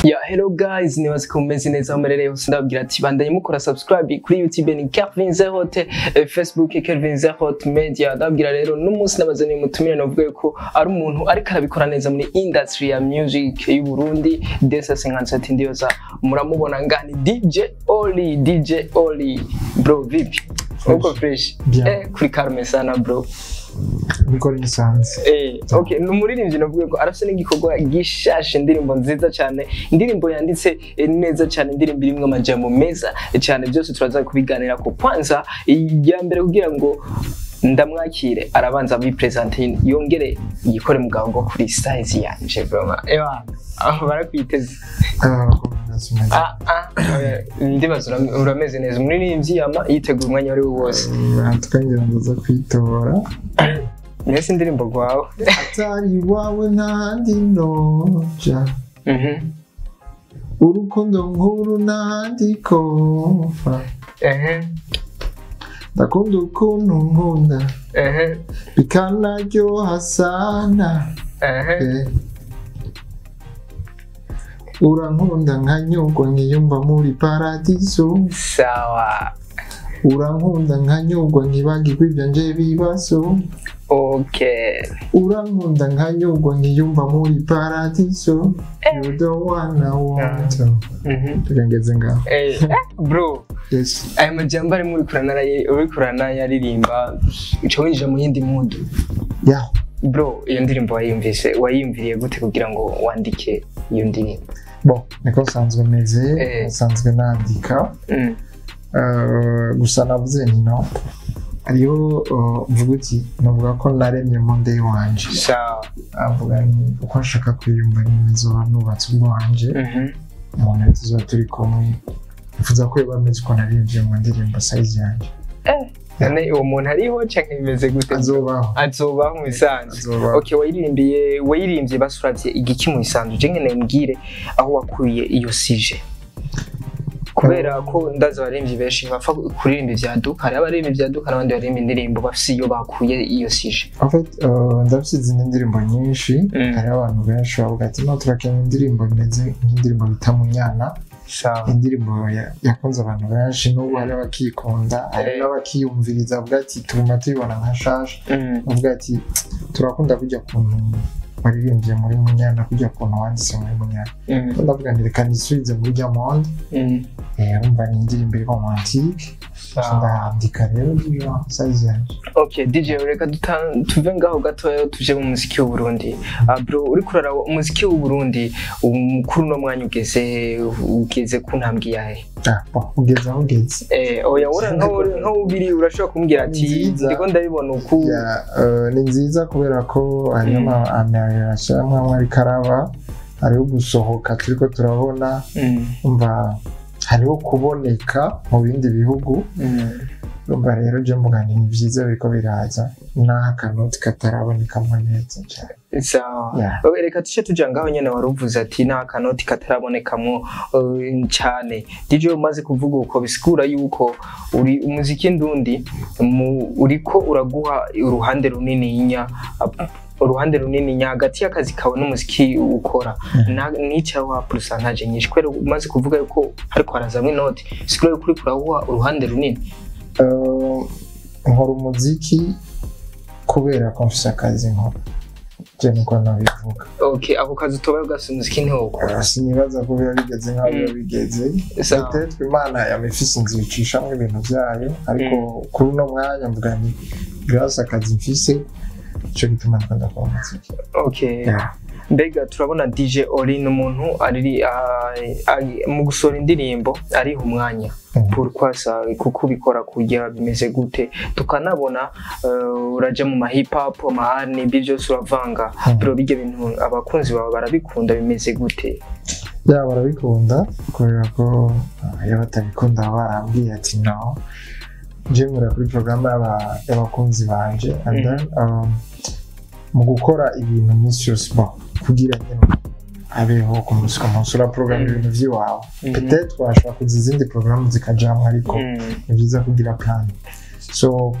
Yeah, hello guys, nibaze ko mumeze neza aho muherereye hose. Ndababwira ati bandanye mukora subscribe kuri YouTube ni Kelvin Zerote, Facebook Kelvin Zerote Media. Ndababwira rero n'umunsi nabazaniye umutumire, navuga ko ari umuntu ariko arabikora neza muri industry ya music y'u Burundi. Desa 57, ndiyoza muramubona ngani, DJ Oli. DJ Oli, bro, vipi? Uko fresh? Bien. Kuri calme sana, bro. Bikora ibisanzwe. Okay, ni umuririmbyi navuga ko arafise n'igikorwa gishasha, indirimbo nziza cyane, indirimbo yanditse neza cyane, indirimbo irimwo amajambo meza cyane. Byose turaza kubiganira ko. Kwanza iya mbere, kugira ngo ndamwakire, arabanza abipresente, yongere yikore mugabo kuri size yanje, bro. Ewa, aho barakwiteze. Ah ah, ndibaza urameze neza. Umuririmbyi yama yitegura umwanya wari wo wose. Twongera ndaza kwitora. Mbese indirimbo gwawe? Atari iwawe ntahandi noja, urukundo nkuru ntahandi kofa, ndakunda ukuntu nkunda, bikanaryoha sana. Urankunda nkanyurwa, nkiyumva muri paradiso. Sawa. Urankunda nkanyurwa, nkibagirwa ibyanje bibazo. Urankunda nkanyurwa, nkiyumva muri paradiso. You the one I want. Tugengeze ngaho. Bro. Yes. Aya majambo arimo uriko uranayaririmba, uca winjira mu yindi mood. Yeah. Bro, iyo ndirimbo wayumvise, wayiyumviriye gute kugira ngo wandike iyo ndirimbo? Bon, niko nsanzwe meze, nsanzwe nandika. Gusa navuze nti no hariho, mvuga uti navuga ko naremye monde wanje, avuga ni uko nshaka kwiyumva nyine nzoba nubatse ubwanje, umuntu wese tuzoba turi kumwe nifuza ko yoba ameze uko naririmbye mu ndirimbo size yanjye. None uwo muntu ariho canke bimeze gute? Azobaho. Azobaho mu bisanzwe. Azobaho. Okay, wayiririmbiye, wayirimbye basuravye igiki mu bisanzwe? Je nkeneye mbwire aho wakuye iyo sujet, kubera ko ndazi abaririmbyi benshi bapfa kuririmba ivyaduka. Hariho abaririmba ivyaduka n'abandi baririmba indirimbo bafise iyo bakuye iyo sujet. En fait, ndafise izindi ndirimbo nyinshi. Hariho abantu benshi bavuga ati: "No turakeneye indirimbo imeze nk'indirimbo bita Munyana." Indirimbo yakunze abantu benshi, n'ubu hari abakikunda, hari n'abakiyumviriza, bavuga ati tuguma tuyibona nka shasha, bavuga ati turakunda kujya kuntu waririmbye muri Munyana, kujya kuntu wanditse muri Munyana. Ndavuga nti reka nisubize muri rya monde. Urumva ni indirimbo iri romantique. Ndandika rero iyo size yanjye. Okay, DJ, reka tuve ngaho gatoya tuje mu muziki w'u Burundi. Ah, bro, uriko uraraba umuziki w'u Burundi kuri uno mwanya ugeze ku ntambwe yahe? Ah, bon, ugeze aho ugeze. Oya, ura nko ubiri urashobora kumbwira ati Nziza. ndiko ndabibona uku. Yeah, ni nziza kubera ko hariho ama amélioration amwe amwe ariko araba, hariho gusohoka turiko turabona, umva hariho kuboneka mu bindi bihugu. Urumva rero je mvuga nti ni vyiza biriko biraza, naho akanoti katarabonekamo neza cyane. Sawa. Yeah. Okay, reka tuce tuja ngaho nyene wari uvuze ati nta kanoti katarabonekamwo cyane. DJ, umaze kuvuga uko, bisigura yuko uri umuziki ndundi uriko uraguha uruhande runini nya, uruhande runini nya hagati y'akazi kawe n'umuziki ukora. Nica wa pourcentage nyinshi, kubera umaze kuvuga yuko hariko harazamwo inoti, bisigura yuko uriko uraguha uruhande runini. Nkora umuziki kubera ko mfise akazi nkora, je niko nabivuga. Okay, ako kazi utobaye ugafise umuziki ntiwokora? Sinibaza ko biba bigeze nk'aho biba bigeze. Sawa. Peut-être Imana yaba ifise inzira icishamwo ibintu vyayo, ariko kuri uno mwanya mvuga nti grâce akazi mfise, nico gituma ndiko ndakora umuziki. Okay. Yeah. Mbega turabona DJ Oli ni umuntu ari mu gusohora indirimbo ariha umwanya. Pourquoi ça? Kuko ubikora kujya bimeze gute? Tukanabona uraja mu ma hip hop, ama R&B, byose uravanga. Bro, bijya bintu abakunzi bawe barabikunda? Bimeze gute? Yeah, barabikunda kubera ko iyo batabikunda baba barambwiye ati no nje nkora kuri porogaramu y'abakunzi banje. And then mu gukora ibintu iminsi yose, bon, kugira nyine abeho ku munsi ku munsi, uraporogaramu ibintu vy'iwawe. Peut-être washobora kuza izindi porogaramu zikajamwo, ariko ni byiza kugira plan. So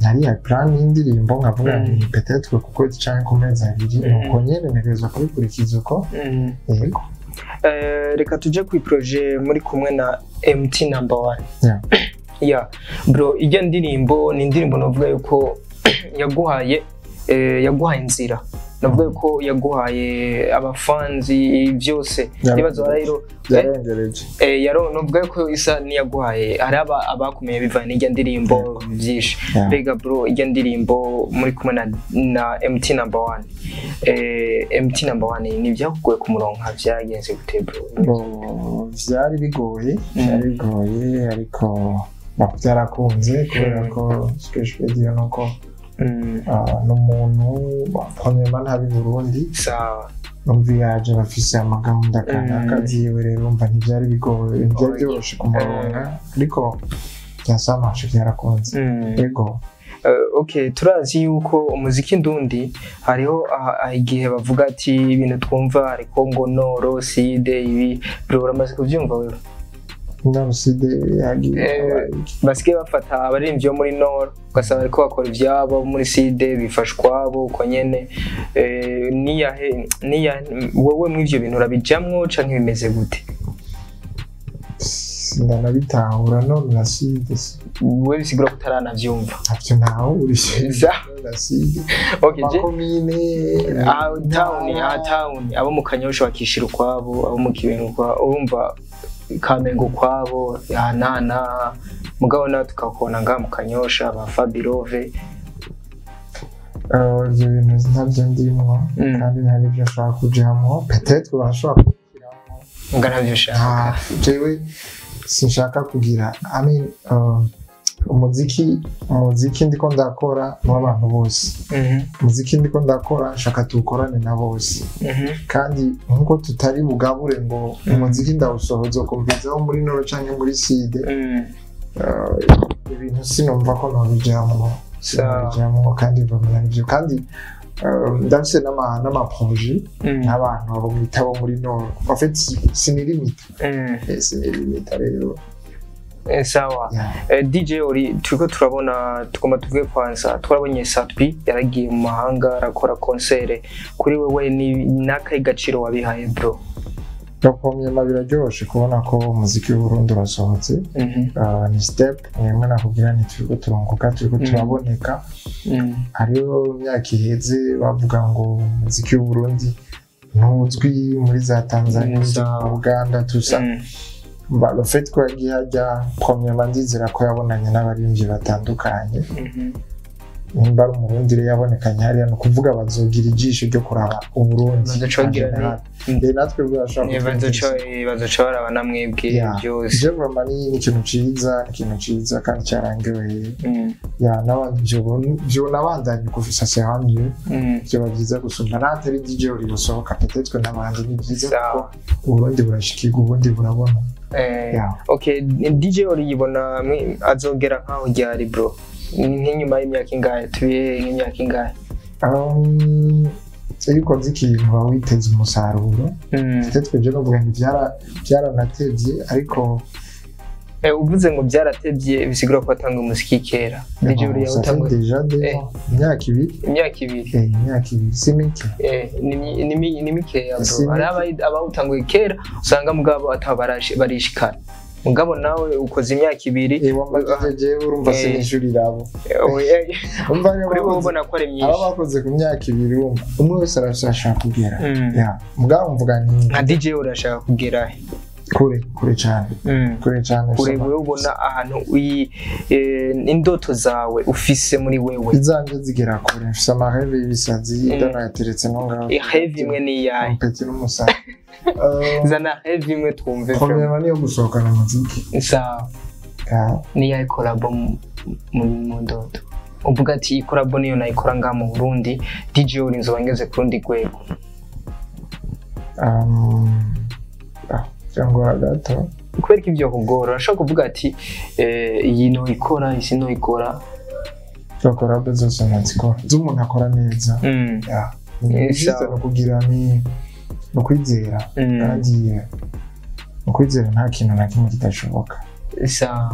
hariya plan y'indirimbo nkavuga nti peut-être ku kwezi canke ku mezi 2, nuko nyene ntegerezwa kubikurikiza uko. Yego. Reka tuje ku projet muri kumwe na MT number 1. Yeah. Yeah bro, ijya ndirimbo ni indirimbo navuga yuko yaguhaye inzira, navuga yuko yaguhaye abafanzi byose. Nibazo rero yarongereje, navuga yuko isa niyaguhaye, hari abakumeye bivanye n'ijya ndirimbo byinshi. Mbega bro, ijya ndirimbo muri kumwe na MT number 1, MT number 1 ni byakugoye kumuronka, byagenze gute bro? Byari bigoye, byari bigoye, ariko byarakunze kubera ko special video nuko n'umuntu premièrement ntabi Burundi, sawa, numva yaje bafise amagahunda kanaka vyiwe, rero umva ntivyari bigoye, ntivyari byoroshe kumuronka, ariko byasamashe, byarakunze. Yego. Okay, turazi yuko umuziki ndundi hariho igihe bavuga ati ibintu twumva ariko ngo noro side ibi bro, uramaze kuvyumva wewe? Noro side yagiye basigaye bafata abaririmbyi bo muri noro ugasanga bariko bakora ivyabo, muri side bifashwabo uko nyene. Niyahe wewe mw'ivyo bintu urabijamwo canke bimeze gute? Ndanabitahura none na side wewe bisigura ko utaranavyumva? Ntavyo ntahurije na side. Okay, makomine town abo mu Kanyosha bakishira ukwabo, abo mu Kibengo ukwabo, urumva Kamenge ukwabo, nana mugabo nawe tukakubona ngaha mu Kanyosha ba Fabirove. Ivyo bintu ntavyo ndimwo kandi ntari ivyo nshaka kujamwo, peut-être bashobora kubiramwo nga ntavyo ushaka. Jewe sinshaka kugira, I mean, umuziki ndiko ndakora n'abantu bose, umuziki ndiko ndakora nshaka tuwukorane na bose, kandi nkuko tutari bugabure ngo umuziki ndawusohoza kumvizaho muri noro canke muri side, ibintu sinumva ko nobijamwo, kandi bamenya ivyo, kandi ndafise n'amaproje n'abantu bamwita bo muri noro, en fait sinilimita, sinilimita rero. Sawa. DJ Oli, turiko turabona, tugomba tuvuge kwanza twarabonye Satbi yaragiye mu mahanga arakora concert, kuri wewe ni nakahe gaciro wabihaye bro? Premièrement biraryoshe kubona ko umuziki w'Uburundi urasohotse, ni step nimwe nakubwira nti turiko turunguka, turiko turaboneka. Hariho imyaka iheze bavuga ngo umuziki w'Uburundi ntuzwi muri za Tanzania, Uganda, tusa. Le fait ko yagiye ajya, premièrement ndizera ko yabonanye n'abaririmbyi batandukanye, nimba ari Umurundi rero yabonekanye hariya, ni ukuvuga bazogira ijisho ryo kuraba Uburundi, natwe bazoca baraba namwebwe byose. Je vraiment ni ikintu ciza, ni ikintu ciza kandi cyarangoye. Vyonabandanye kufisa sera mieux, vyoba vyiza gusumba n'atari DJ Oli yosohoka, peut-être n'abandi ni vyiza kuko Uburundi burashikirwa, Uburundi burabona. Okay, DJ Oli yibona azongera nkaho ryari bro? Nk'inyuma y'imyaka ingahe? Tubihe nk'imyaka ingahe? Iyo ukoze ikintu uba witeze umusaruro, peut-être je novuga nti byaranatevye, ariko uvuze ngo byaratevye bisigura ko watanga umuziki kera. DJ Oli yawutanguye déjà imyaka ibiri. Imyaka ibiri. Imyaka ibiri si mike. Ni mikeya bro. Hari abawutanguye kera usanga mugabo atabarishikana. Mugabo nawe ukoze imyaka ibiri, wambajije jewe urumva sinishurira abo. Kuri wowe ubona ko ari myinshi. Aba bakoze ku myaka ibiri urumva umwe wese arashaka kugera. Mugabo mvuga nti nka DJ urashaka kugera he? Kure, kure cyane. Kure cyane. Kure wewe ubona ahantu indoto zawe ufise muri wewe. Izanje zigera kure, mfise amaheve y'ibisazi ndanayateretse no ngaho. Iheve imwe ni iyahe? Mpeti n'umusazi. Zana heve imwe twumve. Premièrement niyo gusohokana umuziki. Sawa. Ni iyahe collabo mu ndoto? Uvuga ati iyi collabo niyo nayikora ngaha mu Burundi, DJ Oli nzoba ngeze ku rundi rwego. Cyangwa gato kubera ivyo kugora urashobora kuvuga ati iyi no ikora isi no ikora, collabo zose nazikora z'umuntu akora neza. Juste no kugira ni no kwizera, kandi no kwizera nta kintu na kimwe kidashoboka.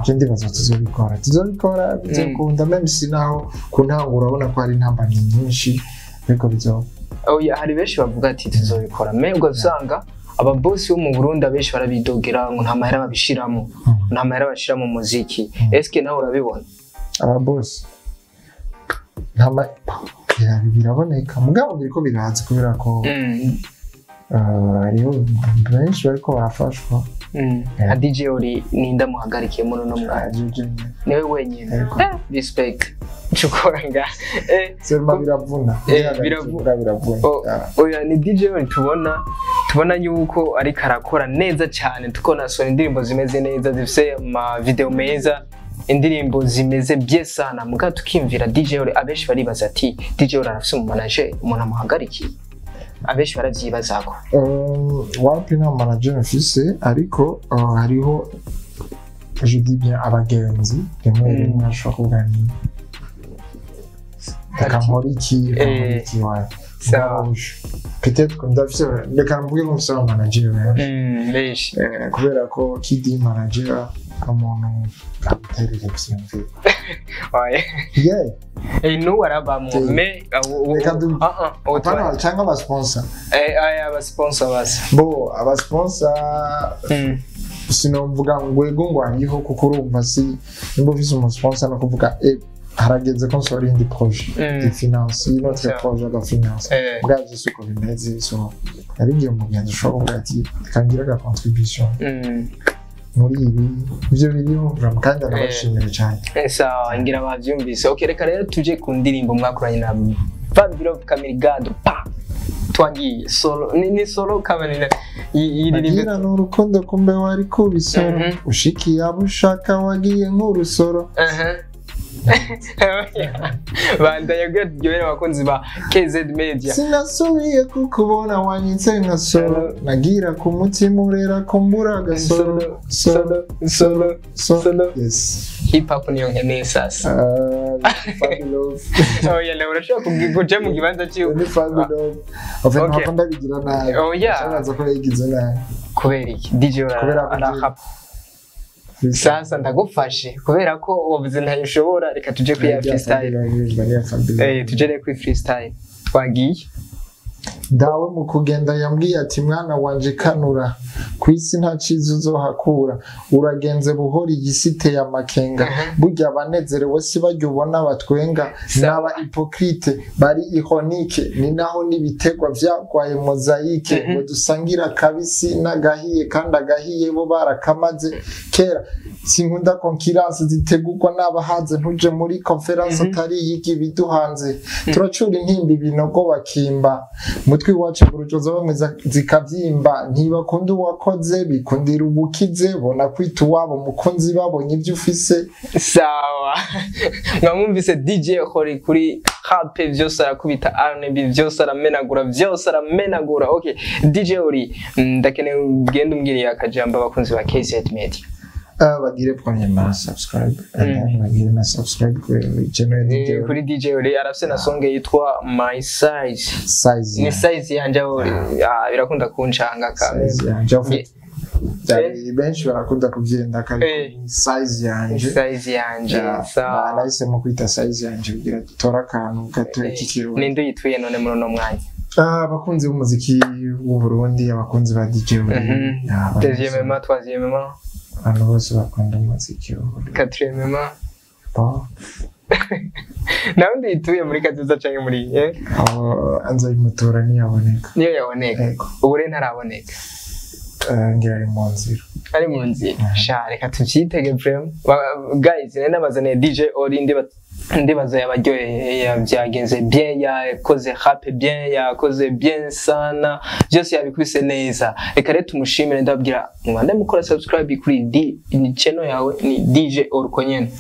Je ndibaza tuzobikora bizokunda, même si naho ku ntango urabona ko hari intambamyi nyinshi, ariko bizoba. Oya, hari benshi bavuga ati tuzobikora, mais ugasanga Ababosi bo mu Burundi abenshi barabidogera ngo nta mahera babishiramo, nta mahera bashira mu muziki. Eske nawe urabibona? Ababosi biraboneka, mugabo biriko biraza kubera ko hariho benshi bariko barafashwa. Nka DJ Ori ninda muhagarikiye muri uno mwanya? Niwe wenyine. Respect. Nshukora nga sema biravuna. Biravuna. Oya, ni DJ Ori tubona yuko ariko arakora neza cyane, tukona sora indirimbo zimeze neza, zifise ama video meza, indirimbo zimeze bien sana. Muga tukimvira DJ Ori, abenshi baribaza ati DJ Ori arafise umu manager, umuntu amuhagarikiye? Abenshi baravyibazako. Wapi, nta manager mfise, ariko hariho, je dis bien, abagenzi rimwe rimwe ashobora kuvuga ni reka nkore iki, reka nkore iki, wawe peut-être ndafise, reka mvuge ko mfise aba manager benshi, kubera ko kidi manager umuntu aguterera ivyiyumviro. Yeah. N'ubu arabamwo me cyangwa abasponsor. Abasponsor basi. Bo abasponsor sinomvuga ngo ego ngo hariho, kuko urumva si nimba ufise umusponsor no kuvuga harageze ko nsohora iyindi projet de finance, une autre projet de finance, bwavyo si uko bimeze. So hari igihe umugenzi ushobora kuvuga ati reka ngire aga contribution muri ibi, ivyo biriho kandi anabashimira cyane. Sawa, ngira bavyumvise. Okay, reka rero tuje ku ndirimbo mwakoranye na Fabio Camirigado pa twagiye solo, ni solo kamene yiririmba n'urukundo kumbe wari kubisoro, ushikiye abo ushaka wagiye nk'urusoro. Bandanya kuryohera abakunzi ba KZ Media. Sinasubiye kukubona wanyitse nka solo, nagira ku mutima urera kumbura agasoro. Solo solo solo. Yes. Hip hop niyo nkeneye sasa. Fabulous. Oya, nawe urashobora kuja mu kibanza ciwe. Ni Fabulous. En fait, ntabwo ndabigira nabi. Oya. Ndaza ko yayigize nabi. Kubera iki? DJ arahapa. Sasa ndagufashe kubera ko wavuze ntayishobora, reka tuje kuri ya freestyle. Tuje kuri freestyle. Twagiye. Dawe mu kugenda yambwiye ati mwana wanje kanura, ku isi nta ciza uzohakura, uragenze buhoro iyi iteye amakenga, burya abanezerewe si barya ubona batwenga, n'aba hypocrite bari ironique, ni naho n'ibitegwa vyagwaye mozaike, ngo dusangira kabisi n'agahiye kandi agahiye bo barakamaze kera. Sinkunda concurrence zitegurwa n'abahanze, ntuje muri conference atari yiga ibiduhanze, turacura intimba ibinogo bakimba, mutwi wacu burujoza bamwe zikavyimba, ntibakunda uwakoze bikundira ubukize, bona kwita uwabo mukunzi babonye ibyo ufise. Sawa, mwamwumvise DJ Ori kuri rap, vyose arakubita, R&B vyose aramenagura, vyose aramenagura. Okay, DJ Ori, ndakeneye ugende umbwiriye akajambo abakunzi ba KZ Media. Bagire premièrement subscribe, bagire na subscribe kuri channel DJ kuri DJ Ori arafise na song yitwa My Size. Size ni size yanje Ori, birakunda kuncanga ka size yanje. Benshi barakunda kubyenda kandi size yanje, size yanje. Sawa, nahisemo kwita size yanje kugira dutora akantu gato k'ikirundi. Ninde yituye none muri uno mwanya? Abakunzi b'umuziki w'u Burundi, abakunzi ba DJ Ori, deuxièmement, troisièmement, abantu bose bakunda umuziki w'u Burundi, quatrièmement. Nawe ndituye muri kazoza canke muri nzoyimutora niyaboneka. Niyo yaboneka. Ubu rero ntaraboneka. Ngira ari mu nzira. Ari mu nzira. Sha reka tuvyitege vraiment. Guys, nari nabazaniye DJ Ori, ndibaza yabaryoheye, byagenze bien, yakoze rap bien, yakoze bien sana, byose yabikubise neza. Reka rero tumushimire, ndababwira mubande mukora subscribe kuri D channel yawe ni DJ Ori konyene.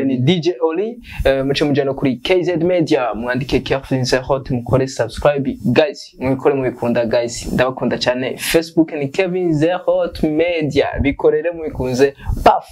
Ni DJ Ori, muce muje no kuri KZ Media mwandike Kervin Hot mukore subscribe guys, mubikore mubikunda guys, ndabakunda cyane. Facebook ni Kevin Hot Media, bikorere mubikunze. Paf.